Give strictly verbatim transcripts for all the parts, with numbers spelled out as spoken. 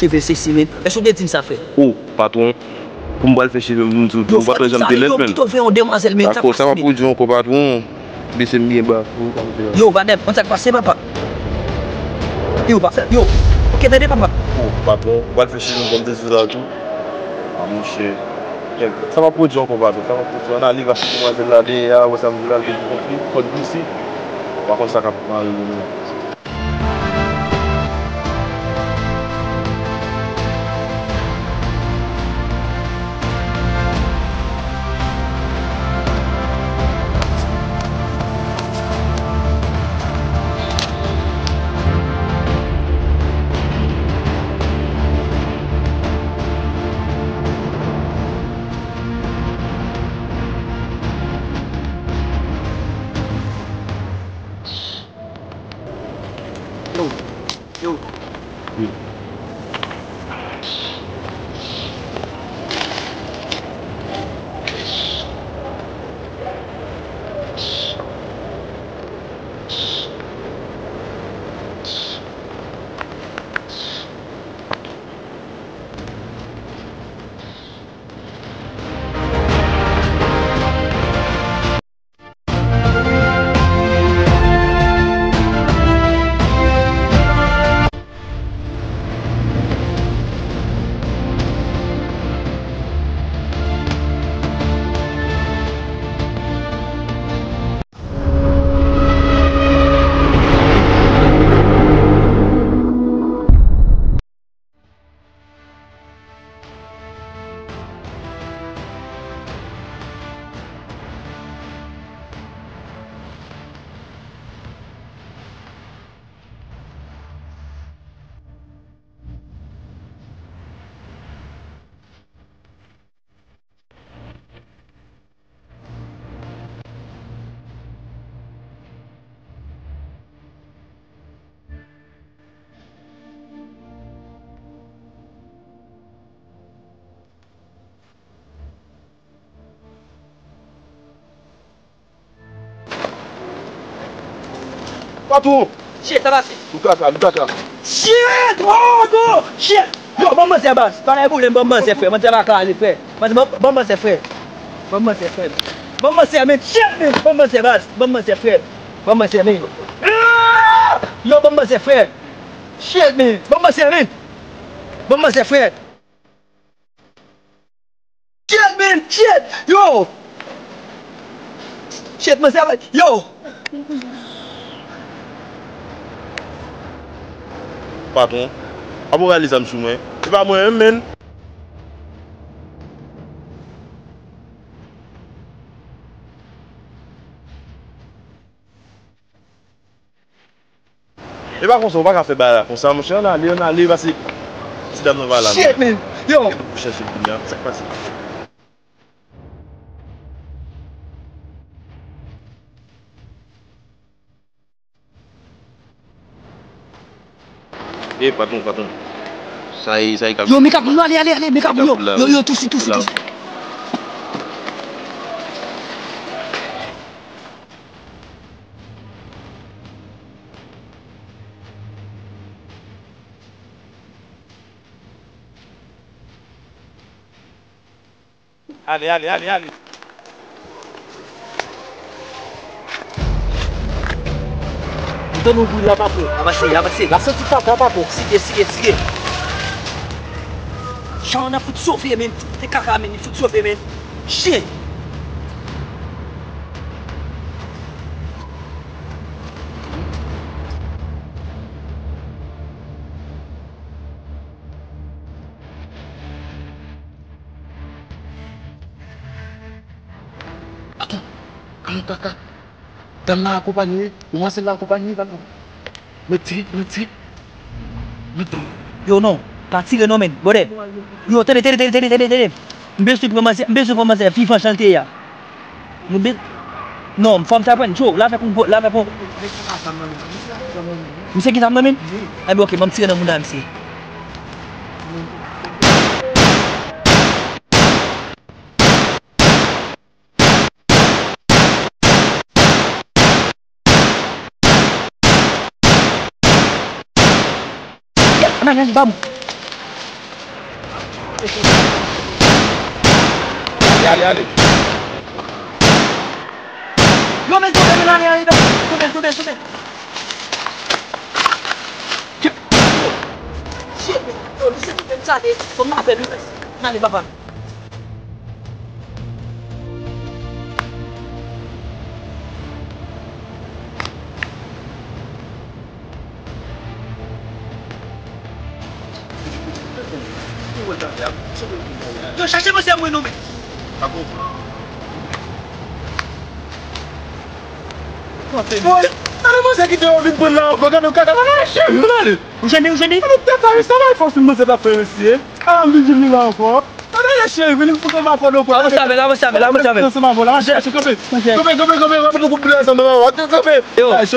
Cheve sesi, men. Èske w te di m sa, frè? O, patwon, pou m pral fè cheve m, m di w, ou pa t wè jan m te lèd, menm. Yo, kite w fè yon demwazèl, men. Dakò, sa p ap pwodui ankò, patwon. Bese m byen ba. Yo, Vadèm, konn sa k pase, papa? Yo, pa, yo, oke, tande, papa. O, patwon, ou pral fè cheve m, kòm te di w la tou. A, monchè. Sa p ap pwodui ankò, patwon, sa p ap pwodui. Ann ale, va sou demwazèl la dèyè a, wè sa m di w la, l te di konpli, kòd glise. Ou pa konn sa k ap mare yo menm. Yo, yo. Patwon! Shit, sa pase? Nou kaka, nou kaka. Shit! Oh, non! Shit! Yo, ban m manzè, baz. Pa gen pwoblèm, ban m manzè, frè. Manzè pa ka ale, frè. Manzè, ban, ban m manzè, frè. Ban m manzè, frè. Ban m manzè, men. Shit, men. Ban m manzè, baz. Ban m manzè, frè. Ban m manzè, men. Ah! Yo, ban m manzè, frè. Shit, men. Ban m manzè, men. Ban m manzè, frè. Shit, man, shit, yo. Shit, man, sa va, yo. Patwon, ap gade zam sou mwen. Se pa mwen menm, men. E pa konsa, ou pa ka fè bagay la konsa, monchè, ann ale, ann ale, pase ti dam nan pa la. Shit, man. Yo. Pou chèche l kounye a, sa k pase? E, patwon, patwon. Sa e, sa e kab. Yo, men kab, yo, ale, ale, ale, men kab, yo. Yo, yo, tousuit, tousuit, tousuit. Ale, ale, ale, ale. M tande yon bri la, patwon. Avanse, avanse. L ap santi kaka, patwon. Sike, sike, sike. Chan an ap fout sove, men. Se kaka, men. Li fout sove, men. Chen. Atann, gade yon kaka. Dam nan akonpaye, demwazèl la akonpaye, gade. Mete, mete, mete. Yo, non, pa tire non, men. Bwodè. Yo, tande, tande, tande, tande, tande, tande. M bezwen pran manzè, m bezwen pran manzè vivan jan l te ye a. Nou be-, non, fò m ta pran Joe, l avèk yon gwo, l avèk yon. Misye gen zam nan men l? Enben, oke, ban m tire nan mouda misye. Ann ale, ann ale, ba m. Ale, ale, ale. Yo, men tonbe, men ale, ale, tonbe, tonbe, tonbe. Shit, men, yo, misye kite m sa, te, fò m apèl, men ale, papa. Yo, chache manzè mwen non, men. Boy, ale manzè kite yo vin pran la ankò, gade, gade, gade, cheri, gade. Ou jwenn li, ou jwenn li? Gade tèt sa, wi, sa va fòs manzè ta fè, mesye. A, m vin jwenn li la ankò. Gade, cheri, vin pou sa va fò, ankò. Avanse avè l, avanse avè l, avanse avè l. Avanse avè l, avanse, kanpe. Kanpe, kanpe, kanpe, kanpe, kanpe. Yo. Avanse,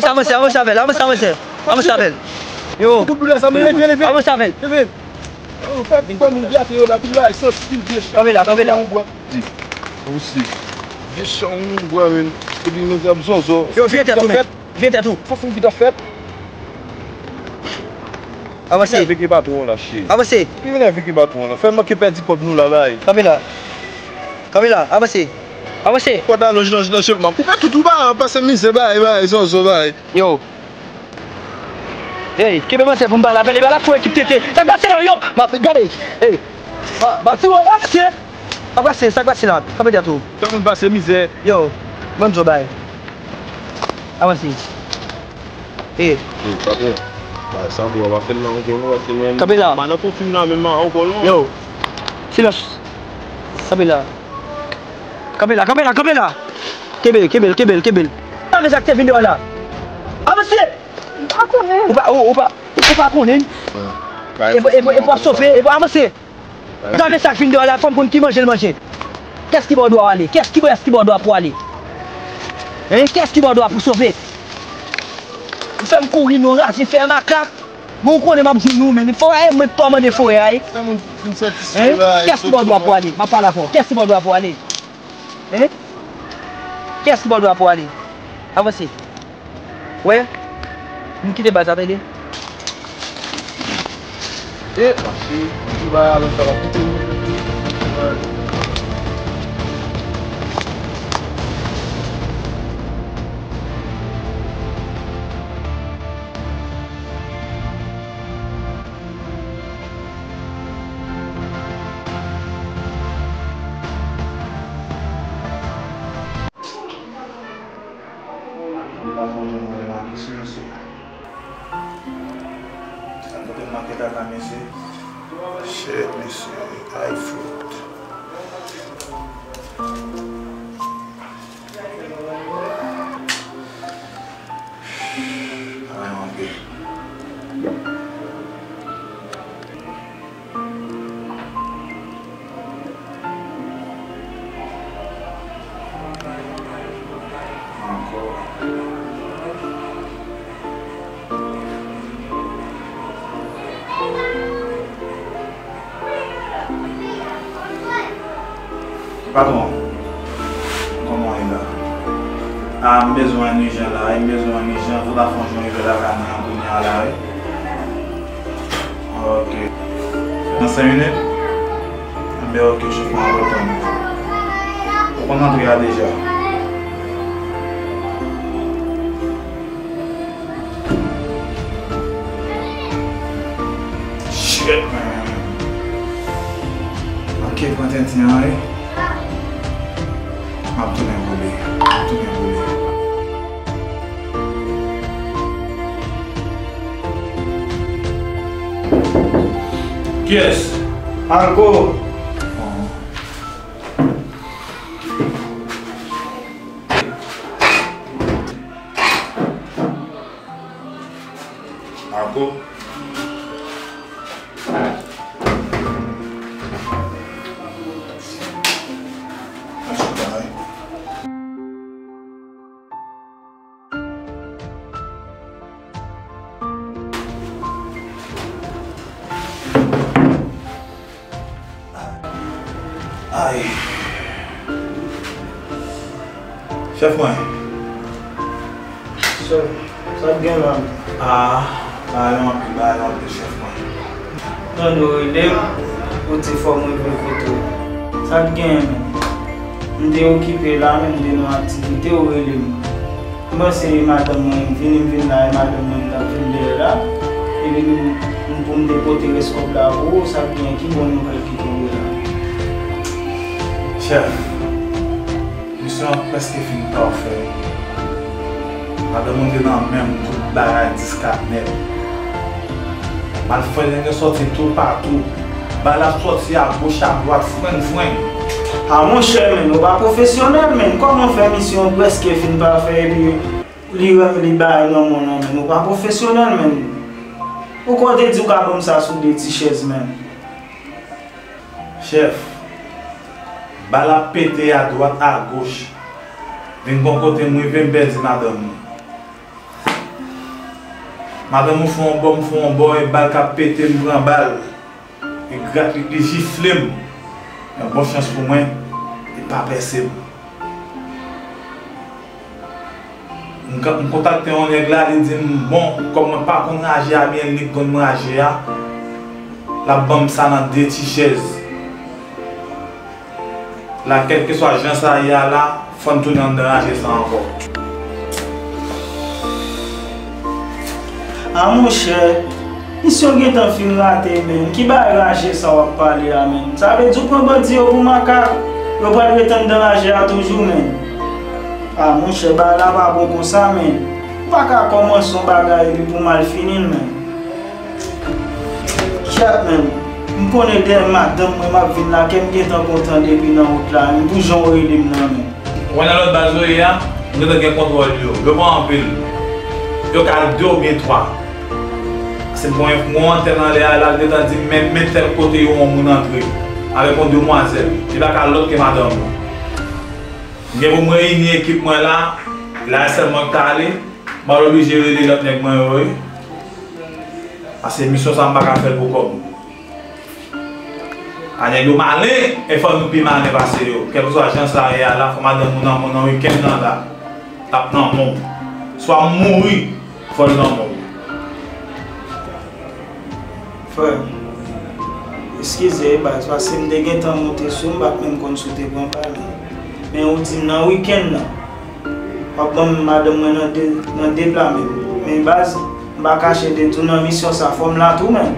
avanse, avanse avè l, avanse, avanse. Avanse avè l. Yo. Avanse avè l. Leve, leve. Yo, fè ti kòm yon gate yo la, pi la, santi pil vye chan. Kanpe la, kanpe la. Yon bwa. Di. Ou si. Vye chan, yon bwa, men. Epi nou ap zòzò. Yo, vye tèt ou, men. Vye tèt ou. Fò fin vit ap fèt. Avanse. Vin avèk patwon la, cheri. Avanse. Vin avèk patwon la. Fè manke pèdi kòb nou la, bay. Kanpe la. Kanpe la, avanse. Avanse. Kòd alonj nan, nan chemen. Ou fè tout ou ba, pase mizè, bay, bay, zòzò, bay. Yo. Hey, kenbe manzè pou m ba la, bèl, bèl, la fò ekip tete. Sa glase yo, yo. M ap gade. Hey. Ba, ba, ti wè, avanse. Avanse, sa glase la. Kanpe dèyè tou. Tout moun pase mizè. Yo, ban m zo bay. Avanse. Hey. Hey, patwon. Ba, sa pou w ap fè l la ankò, non, paske mwen. Kanpe la. M pa nan fon fim la, menm ankò, non. Yo. Silans. Kanpe la. Kanpe la, kanpe la, kanpe la. Kenbe l, kenbe l, kenbe l, kenbe l. Sa vle sa k te vin deyò la. Avanse! M pa konnen. Ou pa, ou, ou pa, ou pa konnen. E pou, e pou, e pou ap sofe, e pou avanse. Sa vle sa k vin deyò la, fò m konn ki manje l manje. Kiyès ki ba w dwa w ale? Kiyès ki, kiyès ki ba w dwa pou w ale? Hein? Kiyès ki ba w dwa pou w sofe? Ou fè m kouri, nou razi fè makak. Bon, ou konnen m ap jwenn nou, men fò a, e mwen k kòmande fò a, e. Hein? Kiyès ki ba w dwa pou w ale? M ap pale avè w. Kiyès ki ba w dwa pou w ale? Hein? Kiyès ki ba w dwa pou w ale? Avanse. Wè? Nou kite baz la, tande? E, mache, nou ba alò sa va koute nou. Patwon mwen, mwen make sou misye. Sa pote makèt ata, mesye. Shit, mesye. Ay, fout. Ay, anpil. Ankò. Patwon, kòman w ye la? A, m bezwen w ijan la, m bezwen w ijan, fò ta fè yon jan rive lakay mwen an kounye a la, wi. Ok. Nan senk minit? Enben, ok, chèf mwen, ap atann ou. Ou konn antre a deja. Shit, man. Manke pran tenten an, wi. M ap tounen boule. M ap tounen boule. Kiyès? Marco. Marco. Ay. Chèf mwen. Chèf, sa k gen la? Ah, bagay yo anpil, bagay yo anpil, chèf mwen. Tande w rele m. Kote fò mwen vin kote w. Sa k genyen menm? M te okipe la, menm m te nan aktivite, ou rele m. M panse e madanm mwen, m vini, m vin la, e madanm mwen m t ap vin dèyè la. Epi m, m pou m te pote rès kòb la pou ou, sa k genyen, ki bon nouvèl ki tonbe la? Chèf, misyon an prèske fin pafè. Madanm mwen te nan men m, tout bagay dis kat nèt. Malfrè nèg yo sòti toupatou. Bal ap sòti agoch, adwat, frenk, frenk. A monchè, menn, ou pa pwofesyonèl, menn. Kòman fè misyon an prèske fin pafè epi li rann li bay nan mwen nan, menn? Ou pa pwofesyonèl, menn. Ou kwè w te di w ka ban m sa sou de ti chèz, menn? Chèf, bal ap pete adwat, agoch. Vin gon kote m rive, m pèdi madanm mwen. Madanm ou fè yon bò, m fè yon bò, e bal k ap pete, m pran bal. Li grat, li, li jifle m. Men bon chans pou mwen, li pa pèse m. M ka, m kontakte yon nèg la, li di m, bon, kòm mwen pa konn raje a byen, li k konn raje a, l ap ban m sa nan de ti chèz. La, kèlkeswa jan sa ye a la, fò n tounen anndan raje sa ankò. A monchè, misyon gentan fin rate, menn. Ki bagay raje sa w ap pale a, menn? Sa vle di w pran bandi yo pou makak? Yo pral ret anndan raje a toujou, menn. A monchè, bagay la pa bon konsa, menn. Ou pa ka kòmanse yon bagay epi pou mal fini l, menn. Chat, menn. M konnen dèyè madanm mwen m ap vin la, kè m gentan kontan depi nan wout la, menn, pou jan w rele m nan, menn. Ou wè nan lòt baz yo ye a, m gentan gen kontwòl yo. Yo pa anpil. Yo ka de oubyen twa. Se bon, yon antèn anlè a, l al gentan di m, men, men tèl kote yo yon moun antre avèk yon demwazèl. Li pa ka lòt ke madanm ou. M gen pou m reyini ekip mwen la, la sèlman k ka ale, m pral oblije rele lòt nèg mwen yo, wi. Paske misyon sa a m pa ka fè l pou kò m. A nèg yo malen, e fò nou pi malen pase yo. Kèlkeswa jan sa ye a la, fò madanm ou nan, nan wikenn nan la, l ap nan men w. Swa m mouri, fò l nan men w. Frè, eskize baz, paske m te gentan monte sou w, m pa t menm konn si w te pran bal. Men ou di m nan wikenn nan, w ap ban m madanm mwen nan de, nan de pla menm. Men baz, m pa kache, m te di w nan misyon sa, fò m la tou menm.